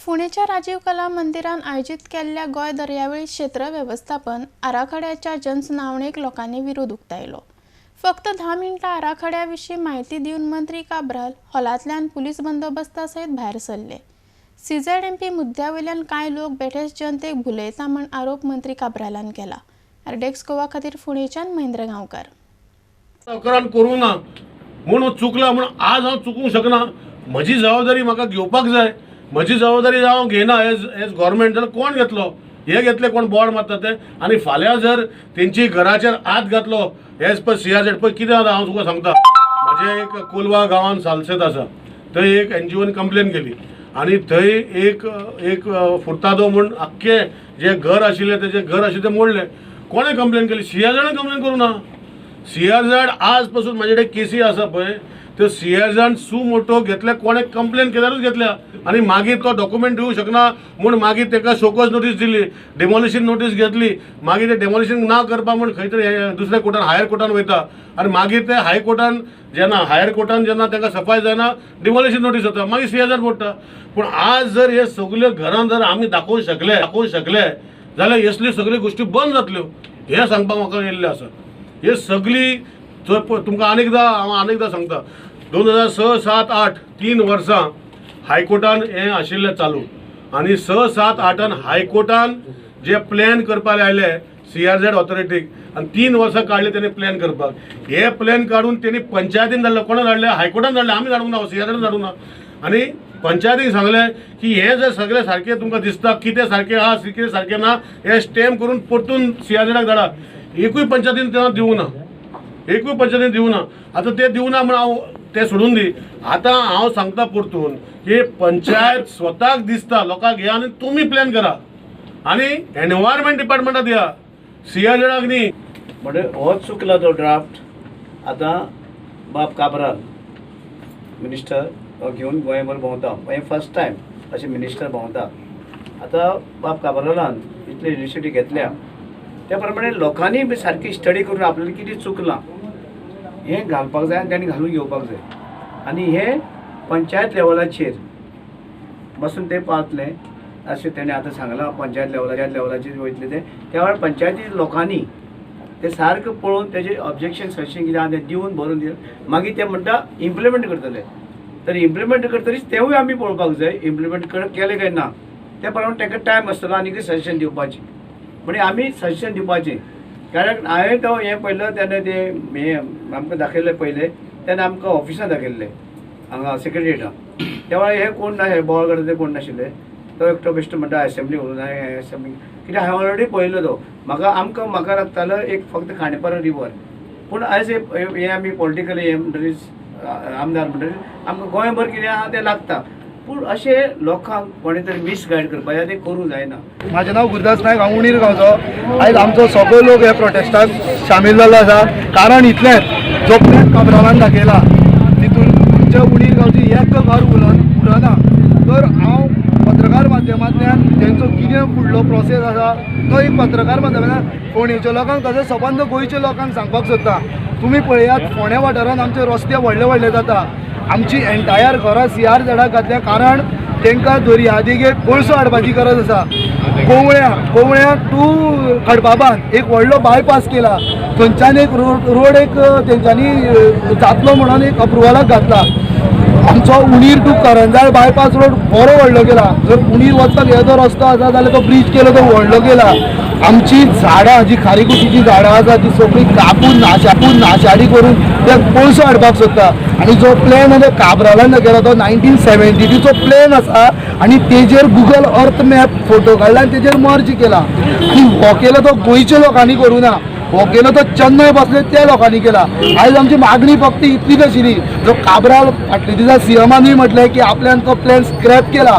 पुणेच्या राजीव कला मंदिरान आयोजित केल्ल्या गोंय दर्यावेळ क्षेत्र वेवस्थापन आराखड्याच्या जनसुनावणेक लोकांनी विरोध उक्तायलो. फक्त 10 मिनटां आराखड्या विशीं म्हायती दिवन मंत्री काब्राल हॉलांतल्यान पुलीस बंदोबस्ता सयत भायर सरले. सीझेडएमपी मुद्द्या वयल्यान कांय लोक बेठेच जनतेक भुलयता म्हण आरोप मंत्री काब्रालान केला. आरडेक्स गोवा खातीर पुणेच्यान महेंद्र गांवकार. सरकारान करूं ना म्हूण चुकला म्हूण आज हांव चुकूंक शकना. म्हजी जबाबदारी म्हाका घेवपाक जाय. म्हजी जबाबदारी हांव घेयना एज एज गव्हर्मेंट जाल्यार कोण घेतलो? हे घेतले कोण बोर्ड मारता ते. आनी फाल्यां जर तेंची घराचेर हात घातलो एज पर सीआरझेड पळय कितें जाता हांव तुका सांगता. म्हजें एक कोलवा गांवान सालसेत आसा, थंय एक एनजीओन कंप्लेन केली आनी थंय एक एक फुर्तादो म्हूण आख्खें जें घर आशिल्लें तेजें घर आशिल्लें तें मोडलें. कोणें कंप्लेन केली? सीआरझेडान कंप्लेन करूं ना. सीआरझेड आज पासून म्हाजे कडेन केसी आसा पळय, त्यो सीआरझेडान सुमोटो घेतल्या, कोणें कंप्लेन केल्यारूच घेतल्या आनी मागीर तो डॉक्युमेंट दिवंक शकना म्हूण मागीर ताका शोकॉज नोटीस दिली, डेमोलिशन नोटीस घेतली. मागीर ते डेमोलिशन ना करपा म्हूण खंय तरी दुसऱ्या कोर्टान हायर कोर्टान वयता आनी मागीर ते हायकोर्टान जेन्ना हायर कोर्टान जेन्ना तांकां सफाय जायना डिमोलिशन नोटीस जाता, मागीर सीआरझेड मोडटा. पूण आज जर हे सगल्यो घरां जर आमी दाखोवंक शकले जाल्यार असल्यो सगल्यो गोश्टी बंद जातल्यो हें सांगपाक म्हाका येयल्लें आसा. हे सगळी तुमकां आनी एकदां हांव आनी एकदां सांगता, 2006, 7, 8 3 वर्सां हायकोर्टान हें आशिल्लें चालू आनी 6, 7, 8 हायकोर्टान जे प्लॅन करपाक आयले सीआरझेड ऑथॉरिटीक आनी 3 वर्सां काडले तेणी प्लॅन करपाक. हे प्लॅन काडून तेणी पंचायतीन धाडले. कोणा धाडले? हायकोर्टान धाडले. आमी धाडूंक ना, सीआरझेडान धाडूंक ना. आनी पंचायतीक सांगलें की हे जर सगळें सारकें तुमकां दिसता कितें सारकें आहा कितें सारकें ना हे स्टॅम्प करून परतून सीआरझेडाक धाडा. एकूय पंचायतीन तेन्ना दिवंक ना, एकूय पंचायतीन दिवंक ना. आतां ते दिवना म्हूण हांव ते सोडून दी. आतां हांव सांगता परतून की पंचायत स्वताक दिसता लोकांक घेया आनी तुमी प्लॅन करा आनी एनवायरमेंट डिपार्टमेंटाक दिया, सीआरझेडाक न्ही. म्हणजे हो चुकला तो ड्राफ्ट. आतां बाब काब्राल मिनिस्टर हो घेवन गोंयभर भोंवता, हें फर्स्ट टायम अशें मिनिस्टर भोंवता. आतां बाब काब्रालान इतली इनिशिएटीव घेतल्या त्या प्रमाणे लोकांनी बी सारकी स्टडी करून आपल्याला कितें चुकलां हें घालपाक जाय आनी तांणी घालून घेवपाक जाय. आनी हें पंचायत लेवलाचेर बसून ते पावतले अशें तेणें आतां सांगलां. पंचायत लेवलाचेर वयतले ते त्या वेळार पंचायती लोकांनी ते सारकें पळोवन तेजें ऑब्जेक्शन सजेशन कितें आहा तें दिवन बरोवन दिवन मागीर ते म्हणटा इम्प्लिमेंट करतले. तर इम्प्लिमेंट करतरीच तेवूय आमी पळोवपाक जाय इम्प्लिमेंट केलें काय ना. त्या प्रमाणे ताका टायम आसतलो आनीकय सजेशन दिवपाचें, म्हणजे आमी सजेशन दिवपाचें. कारण हांवें तो हें पळयलो तेन्ना तें हें आमकां दाखयलें पयलें तेन्ना आमकां ऑफिसान दाखयल्लें हांगा सेक्रेटरिएटान. त्या वेळार हे कोण ना, हे बोवाळ करता ते कोण नाशिल्ले. तो एकटो बेश्टो म्हणटा एसेंब्ली उलोवन हांवें एसेंब्ली कित्याक हांवें ऑलरेडी पळयलो तो म्हाका आमकां म्हाका लागतालो एक फक्त खांडेपार रिवर. पूण एज ए हे आमी पॉलिटिकली हे म्हणटरीच आमदार म्हणटरीच आमकां गोंयभर कितें आहा तें लागता. पूण अशें लोकांक कोणें तरी मिसगायड करपाचें तें करूंक जायना. म्हाजें नांव गुरुदास नायक, हांव उणीर गांवचो. आयज आमचो सगळो लोक ह्या प्रोटेस्टाक सामील जाल्लो आसा. कारण इतलेंच, जो प्लॅन काब्रालान दाखयला तितून आमच्या उणीर गांवची एक घर उरना. तर हांव पत्रकार माध्यमांतल्यान तेंचो कितें फुडलो प्रोसेस आसा तो एक पत्रकार माध्यमांतल्यान फोंडेच्या लोकांक तशेंच सबंद गोंयच्या लोकांक सांगपाक सोदता. तुमी पळयात, फोंड्या वाठारांत आमचे रस्ते व्हडले व्हडले जाता, आमची एंटायर घरां सीआर झेडाक घातल्या, कारण तांकां दर्यादेगेर कोळसो हाडपाची गरज आसा. कोवळ्या कोवळ्या टू खडपाबांद एक व्हडलो बायपास केला, थंयच्यान एक रोड एक तेंच्यांनी जातलो म्हणून एक अप्रुवलाक घातला. आमचो उणीर टू करंजाळ बायपास रोड बरो व्हडलो केला. जर उणीर वचपाक हे जो रस्तो आसा जाल्यार तो ब्रीज केलो, तो व्हडलो केला. आमची झाडां जी खारीकुशीची झाडां आसा ती सगळीं कापून नाशापून नाशाडी करून ते कोळसो हाडपाक सोदता. आनी जो प्लॅन आसा काब्रालान केला तो 1972चो प्लॅन आसा आनी तेजेर गुगल अर्थ मॅप फोटो काडला आनी तेजेर मर्ज केला. आनी हो केलो तो गोंयच्या लोकांनी करूं ना, हो केलो तो चेन्नय बसले त्या लोकांनी केला. आयज आमची मागणी फक्त इतलीच आशिल्ली, जो काब्राल फाटल्या दिसा सीएमानूय म्हटलें की आपल्यान तो प्लॅन स्क्रॅप केला.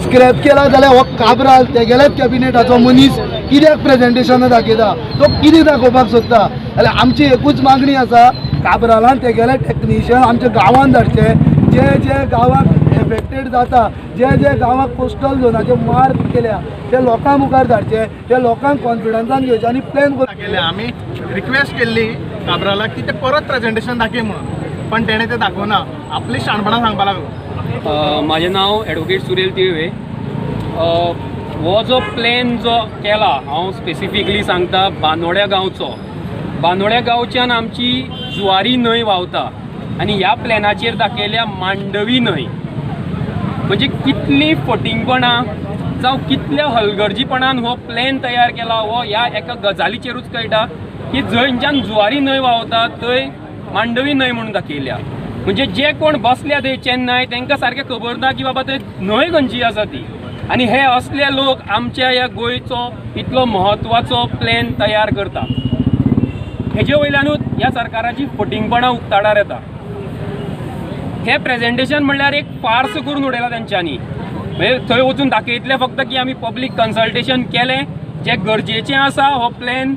स्क्रॅप केला जाल्यार हो काब्राल तेगेल्याच कॅबिनेटाचो मनीस कित्याक प्रेजेंटेशनां दाखयता? तो कितें दाखोवपाक सोदता? जाल्यार आमची एकूच मागणी आसा, काब्रालान तेगेले टॅक्निशियन आमच्या गांवांत धाडचे, जे जे गांवाक एफेक्टेड जाता, जे जे गांवाक कोस्टल झोनाचे मार्क केल्या ते लोकां मुखार धाडचे, ते लोकांक कॉन्फिडन्सान घेवचे आनी प्लॅन केले. आमी रिक्वेस्ट केल्ली काब्रालाक की ते परत प्रेजेंटेशन दाखय म्हणून, पण तेणें तें दाखोवना, आपली शाणपणां सांगपाक लागलो. म्हाजें नांव एडवोकेट सुरेल तिळवे. हो जो प्लॅन जो केला, हांव स्पेसिफिकली सांगता बांदोड्या गांवचो. बांदोड्या गांवच्यान आमची जुवारी न्हंय व्हांवता आनी ह्या प्लॅनाचेर दाखयल्या मांडवी न्हंय. म्हणजे कितली फटींगपणां जावं कितल्या हलगर्जीपणान हो प्लॅन तयार केला हो ह्या एका गजालीचेरूच कळटा की जंयच्यान जुवारी न्हंय व्हांवता थंय मांडवी न्हंय म्हणून दाखयल्या. म्हणजे जे कोण बसल्या थंय चेन्नय तांकां सारकें खबर ना की बाबा थंय न्हंय खंयची आसा ती. आनी हे असले लोक आमच्या ह्या गोंयचो इतलो म्हत्वाचो प्लॅन तयार करता. हेजे वयल्यानूच ह्या सरकाराची फटींगपणां उक्ताडार येता. हें प्रेजेंटेशन म्हणल्यार एक फार्स करून उडयला तेंच्यांनी. म्हणजे थंय वचून दाखयतले फक्त की आमी पब्लीक कन्सल्टेशन केलें, जें गरजेचें आसा हो प्लॅन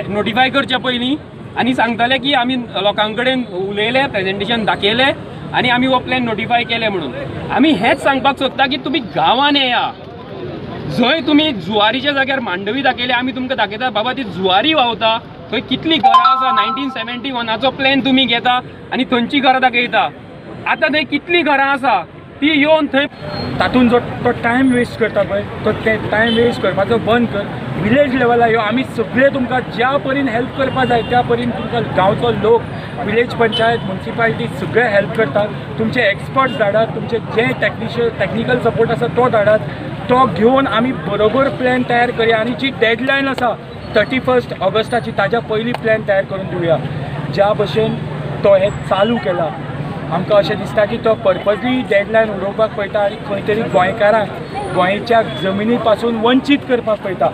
नोटिफाय करचे पयलीं, आनी सांगतले की आमी लोकां कडेन उलयले, प्रेजेंटेशन दाखयलें आनी आमी हो प्लॅन नोटिफाय केले म्हणून. आमी हेंच सांगपाक सोदता की तुमी गांवान येया, जंय तुमी जुवारीच्या जाग्यार मांडवी दाखयली, आमी तुमकां दाखयता बाबा ती जुवारी व्हांवता, थंय कितलीं घरां आसा. 1971चो प्लॅन तुमी घेता आनी थंयची घरां दाखयता. आतां थंय कितलीं घरां आसा ती येवन थंय तातूंत जो तो टायम वेस्ट करता पळय तो ते टायम वेस्ट करपाचो बंद कर. विलेज लेवलार यो, आमी सगळे तुमकां ज्या परीन हेल्प करपा जाय त्या परीन तुमकां गांवचो लोक, विलेज पंचायत, मुन्सिपालिटी सगळे हेल्प करतात. तुमचे एक्सपर्ट्स धाडात, तुमचे जे टॅक्निकल सपोर्ट आसा तो धाडात, तो घेवन आमी बरोबर प्लॅन तयार करया आनी जी डेडलायन आसा 31 ऑगस्टाची ताज्या पयलीं प्लॅन तयार करून दिवया. ज्या भशेन तो हें चालू केला आमकां अशें दिसता की तो पर्पजली डेडलायन उडोवपाक पळयता आनी खंय तरी गोंयकारांक गोंयच्या जमिनी पासून वंचीत करपाक पळयता.